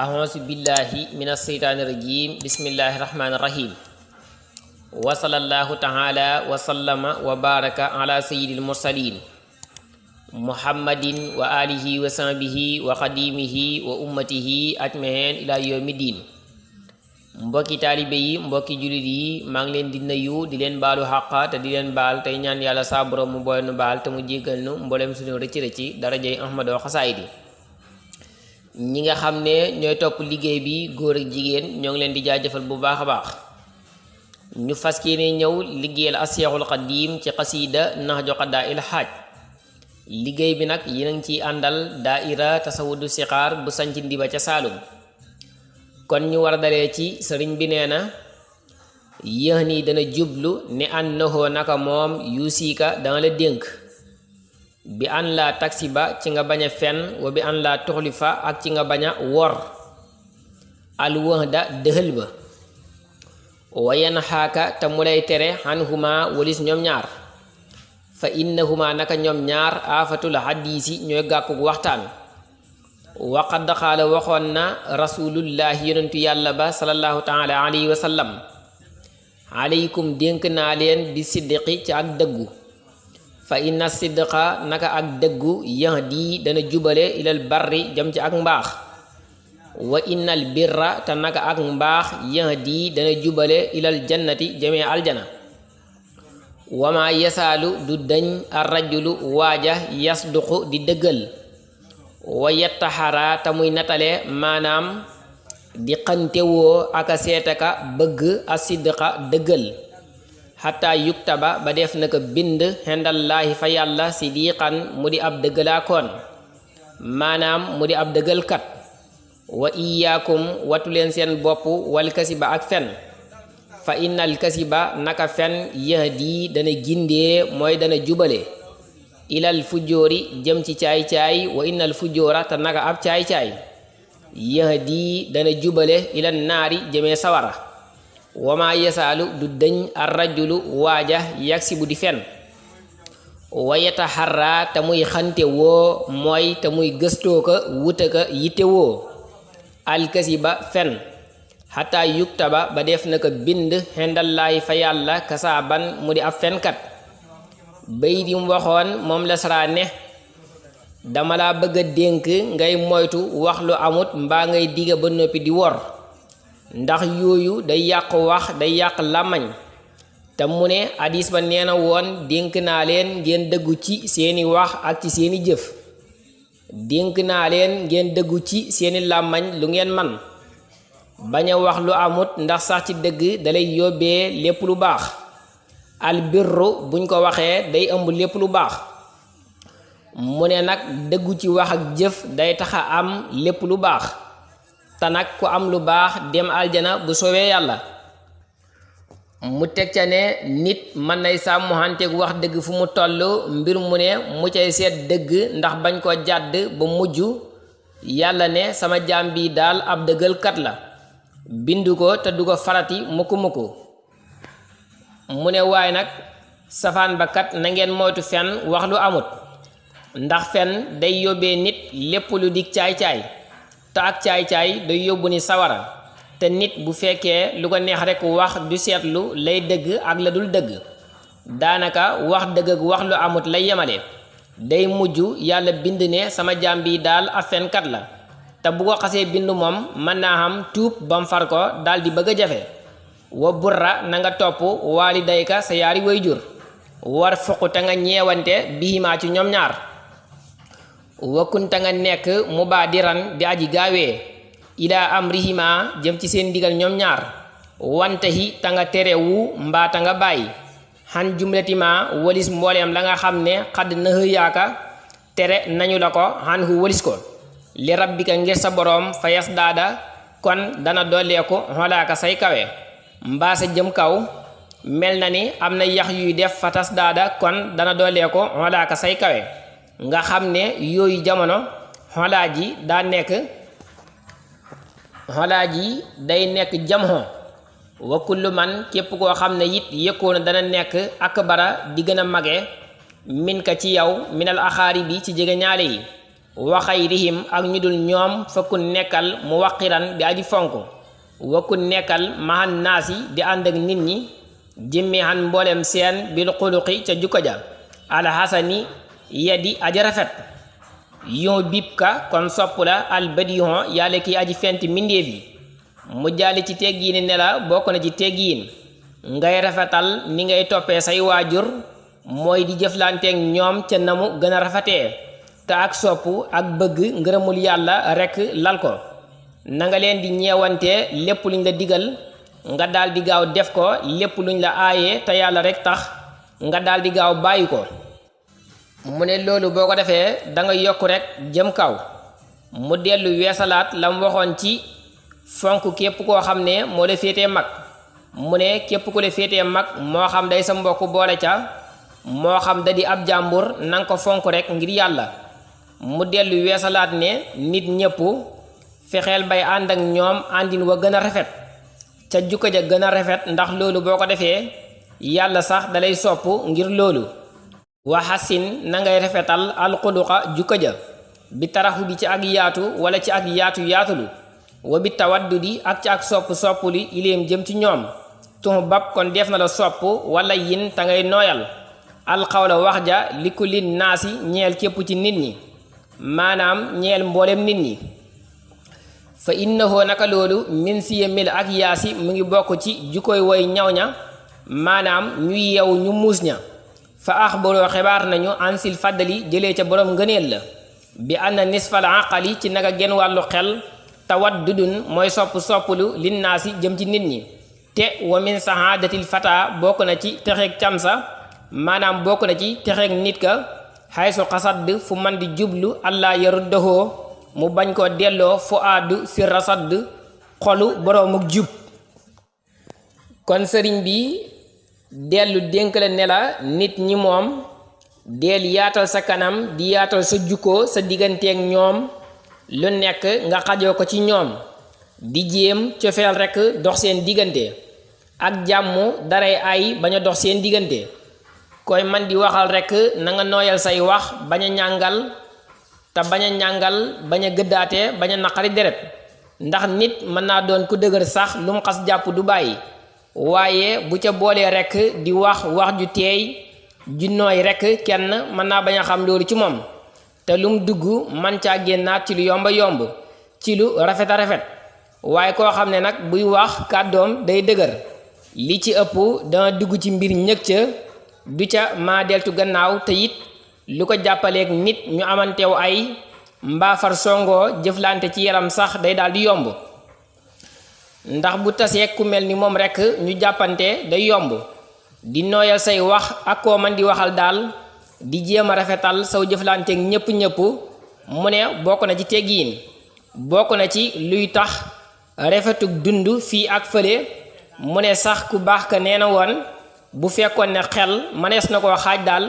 A'udzu billahi minas syaitanir rajim. Bismillahirrahmanirrahim. Wa sallallahu ta'ala wa sallama wa baraka ala sayyidil mursalin Muhammadin wa alihi wa sahbihi wa khadimihi wa ummatihi ajmain ila yawmiddin. Mbokki taalibe yi, mbokki julit yi, maa ngi leen di nuyu di leen baalu xàq te di leen baal tey ñaan yàlla saa borom mu boole nu baal te mu jéggal nu mboolem suñu rëcc darajay Ahmadu xasaayidi. ñi nga xam ne ñooy topp liggéey bi góor ak jigéen ñoo ngi leen di jaajëfal bu baax a baax. ñu fas yéene ñëw liggéeyal Seexul Xadiim ci xasiida Nahju Qadaa'il Haaj. liggéey bi nag yéen a ngi ciy àndal daaira tasawudu sixaar bu sanc Ndiba ca Saalum. kon ñu war a dalee ci sëriñ bi nee na yéex nii dana jublu ne annahu naka moom yusiika dana la dénk bi an laa taksi ba ci nga bañ a fen wa bi an laa tuxli fa ak ci nga bañ a wor alwahda dëxël ba wayen xaaka te mu lay tere xanhuma walis ñoom ñaar fa innahuma naka ñoom ñaar aafatul xadiisi ñooy gàkkuk waxtaan waqad xaala waxoon na rasulullahi yonentu yàlla ba sallallahu taala alayhi wa sallam aleykum dénk naa leen bi siddiqi ci ak dëggu fa inna siddiqa naka ak dëggu yahdi dana jubale ilal barri jëm ci ak mbaax wa innal birra te naka ak mbaax yahdi dana jubale ilal jannati jëmee aljana wama yasaalu du dañ ar rajulu waaja yasduqu di dëggal wa yettaxara te muy natale maanaam di xantewoo aka seetaka bëgg a siddiqa dëggal xataa yuktaba ba def na ko bind xendallaahi fa yàlla sidiqan mu di ab dëggalaakoon maanaam mu di ab dëggalkat wa iyaakum watu leen seen bopp wal kasiba ak fen fa innal kasiba naka fen yahdi dana gindee mooy dana jubale ilal fujjóori jëm ci caay-caay wa innal fujjóora te naka ab caay-caay yahdi dana jubale ilal naari jëmee sawara wama yasaalu du dëñ ar rajulu waaja yagsi bu di fen wa yataxarra te muy xante woo mooy te muy gëstoo ko wuta ko yitte woo alkasiba fen xataa yuktaba ba def na ko bind xendallaahi fa yàlla kasaaban mu di ab fenkat bay di mu waxoon moom la saraa ne dama laa bëgg a dénk ngay moytu wax lu amut mbaa ngay digga ba noppi di wor ndax yooyu day yàq wax day yàq làmmañ te mu ne hadis ba nee na woon dénk naa leen ngeen dëggu ci seeni wax ak ci seeni jëf dénk naa leen ngeen dëggu ci seeni làmmañ lu ngeen man bañ a wax lu amut ndax sax ci dëgg dalay yóbbee lépp lu baax albirru buñ ko waxee day ëmb lépp lu baax mu ne nag dëggu ci wax ak jëf day taxa am lépp lu baax te nag ku am lu baax dem aljana bu soobee yàlla. mu teg ca ne nit mën nay sàmmuhanteeg wax dëgg fu mu toll mbir mu ne mu cay seet dëgg ndax bañ ko jàdd ba mujj yàlla ne sama jaam bi daal ab dëggalkat la bindu ko te du ko farati mukku mu ne waaye nag safaan ba kat na ngeen moytu fen wax lu amut ndax fen day yóbbee nit lépp lu dig caay-caay te ak caay-caay day yóbbu ni sawara te nit bu fekkee lu ko neex rekk wax du seetlu lay dëgg ak la dul dëgg daanaka wax dëgg ak wax lu amut lay yemale day mujj yàlla bind ne sama jaam bi daal ab fenkat la te bu ko xasee bind moom mën naa xam tuub bam far ko daal di bëgg a jafe wa burra na nga topp waalidayka sa yaari wayjur war fuqu te nga ñeewante bihimaa ci ñoom ñaar wakkun te nga nekk mubaadiran di aji gaawee ilaa amrihima jëm ci seen digal ñoom ñaar wantahi te nga terewu mbaa te nga bàyyi xan jumlatima walis mbooleem la nga xam ne xadd nëx yaaka tere nañu la ko xan hu walis ko li rabbika ngir sa boroom fa yas daada kon dana dooleeku xolaaka say kawe mbaa sa jëm kaw mel na ni am na yax yuy def fatas daada kon dana dooleeku xolaaka say kawe nga xam ne yooyu jamono xolaa ji day nekk jamho wa kullu man képp koo xam ne it yëkkoona dana nekk akbara di gën a mage min ka ci yow minal axaari bi ci jege ñaale yi wa xayrihim ak ñu dul ñoom fakkun nekkal mu waqiran di aji fonk wakkun nekkal mahan naasi di ànd ak nit ñi jëmmi han mboolem seen bil xuluqi ca jukka ja alxasani yadi aji rafet yon bib ka kon sopp la albadiyon yàlla ki aji fenti mbindéef yi mu jàlli ci teggiini ne la bokk na ci teggiin ngay rafetal ni ngay toppee say waajur mooy di jëflanteeg ñoom ca namu gën a rafetee te ak sopp ak bëgg ngërëmul yàlla rekk lal ko na nga leen di ñeewante lépp luñ la digal nga daal di gaaw def ko lépp luñ la aaye te yàlla rekk tax nga daal di gaaw bàyyi ko mu ne loolu boo ko defee da nga yokk rekk jëm kaw mu dellu weesalaat la mu waxoon ci fonk képp koo xam ne moo la féetee mag mu ne képp ku la féetee mag moo xam day sa mbokk boole ca moo xam da di ab jàmbur nanga ko fonk rekk ngir yàlla mu dellu weesalaat ne nit ñépp fexeel bay ànd ak ñoom àndin wa gën a rafet ca jukka ja gën a rafet ndax loolu boo ko defee yàlla sax dalay sopp ngir loolu wa xasin na ngay rafetal alxuluqa jukka ja bi taraxu bi ci ak yaatu wala ci ak yaatu yaatulu wa bi tawaddudi ak ci ak soppuli ileem jëm ci ñoom tux bab kon def na la sopp wala yin ta ngay nooyal alxawla wax ja li ku lin naasi ñeel képp ci nit ñi maanaam ñeel mboolem nit ñi fa innahu naka loolu min siya mil ak yaasi mu ngi bokk ci jukkoy woy ñaw ña maanaam ñu yew ñu muus ña fa axbaroo xibaar nañu ansil faddali jëlee ca borom ngëneel la bi anna nisfal aqali ci naka genn wàllu xel tawaddudun mooy soppulu linnaasi jëm ci nit ñi te wa min sahaadatil fata bokk na ci texeeg camsa maanaam bokk na ci texeeg nit ka xaysu xasadd fu man di jublu allah yaruddahoo mu bañ koo delloo fu aadu si rasadd xolu boroomuk jub kon sëriñ bi dellu dénk la ne la nit ñi moom deel yaatal sa kanam di yaatal sa jukkoo sa digganteeg ñoom lu nekk nga xajoo ko ci ñoom di jéem cofeel rekk dox seen diggante ak jàmm daray ay bañ a dox seen diggante koy man di waxal rekk na nga nooyal say wax bañ a ñàngal te bañ a ñàngal bañ a gëddaate bañ a naqari deret ndax nit mën naa doon ku dëgër sax lu mu xas jàpp du bàyyi waaye bu ca boolee rekk di wax ju teey ju nooy rekk kenn mën naa bañ a xam loolu ci moom te lum dugg man caa génnaat ci lu yomba yomb ci lu rafet a rafet waaye koo xam ne nag buy wax kàddoom day dëgër li ci ëpp dana dugg ci mbir ñëg ca du ca maa deltu gannaaw te it lu ko jàppaleeg nit ñu amanteew ay mbaafar songoo jëflante ci yaram sax day daal di yomb ndax bu tasee ku mel ni moom rekk ñu jàppante day yomb di nooyal say wax ak koo man di waxal daal di jéem a rafetal saw jëflanteeg ñépp mu ne bokk na ci teggiin bokk na ci luy tax rafetug dund fii ak fële mu ne sax ku baax ka nee na woon bu fekkoon ne xel manees na koo xaaj daal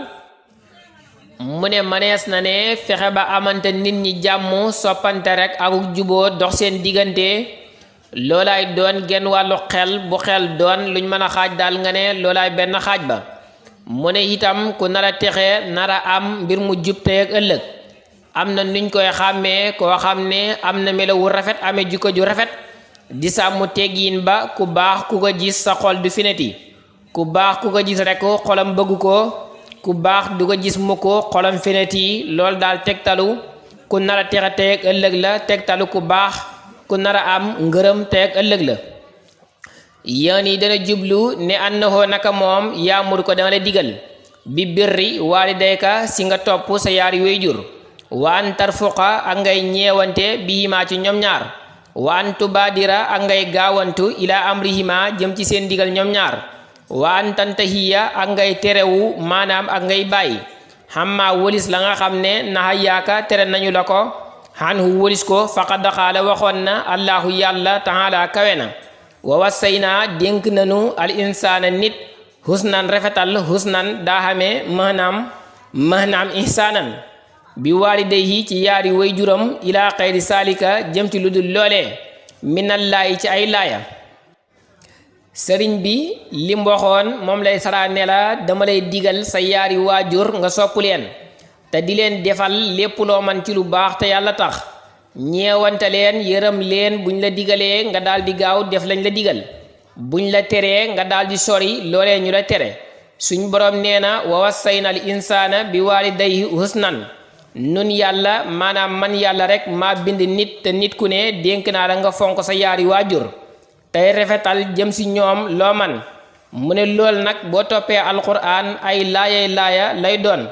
mu ne manees na ne fexe ba amante nit ñi jàmm soppante rek ak juboo dox seen diggante loolaay doon genn wàllu xel bu xel doon luñ mën a xaaj daal nga ne loolaay benn xaaj ba mu ne itam ku nar a texe nar a am mbir mu jub tey ak ëllëg am na nuñ koy xàmmee koo xam ne am na melawu rafet amee jikko ju rafet di sàmm teggiin ba ku baax ku ko gis sa xol du fineti ku baax ku ko gis rek xolam bëgg ko ku baax du ko gis mu ko xolam fineti loolu daal tegtalu ku nar a texe tey ak ëllëg la tegtalu ku baax ku nar a am ngërëm tey ak ëllëg la yéen yi dana jublu ne annahu naka moom yaamur ko dana la digal bi birri waalidayka si nga topp sa yaari wayjur wa an tarfuqa ak ngay ñeewante bihimaa ci ñoom ñaar wa an tubaadira ak ngay gaawantu ila amrihima jëm ci seen digal ñoom ñaar wa an tantahiya ak ngay terewu maanaam ak ngay bàyyi xamma wolis la nga xam ne naxa yaaka tere nañu la ko xanhu wolis ko faqad qaala waxoon na allahu yàlla taala kawe na wa wassayna dénk nanu al insaana nit husnan rafetal husnan daa xamee mahnaam ihsaanan bi waalidayhi ci yaari way juram ilaa xayri saalika jëm ci lu dul loolee minallaahi ci ay laaya sëriñ bi lim waxoon moom lay saraa ne la dama lay digal sa yaari waajur nga sopp leen te di leen defal lépp loo man ci lu baax te yàlla tax ñeewante leen yërëm leen buñ la digalee nga daal di gaaw def lañ la digal buñ la teree nga daal di sori loolee ñu la tere suñ borom nee na wa wassayna al insaana bi waalidayhi husnan nun yàlla maanaam man yàlla rek maa bind nit te nit ku ne dénk naa la nga fonk sa yaari waajur tey rafetal jëm si ñoom loo man mu ne lool nag boo toppee alquran ay laaya lay doon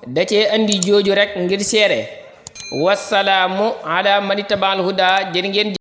da cee andi jooju rek ngir seere wassalaamu ala man itabal huda jërë ngeen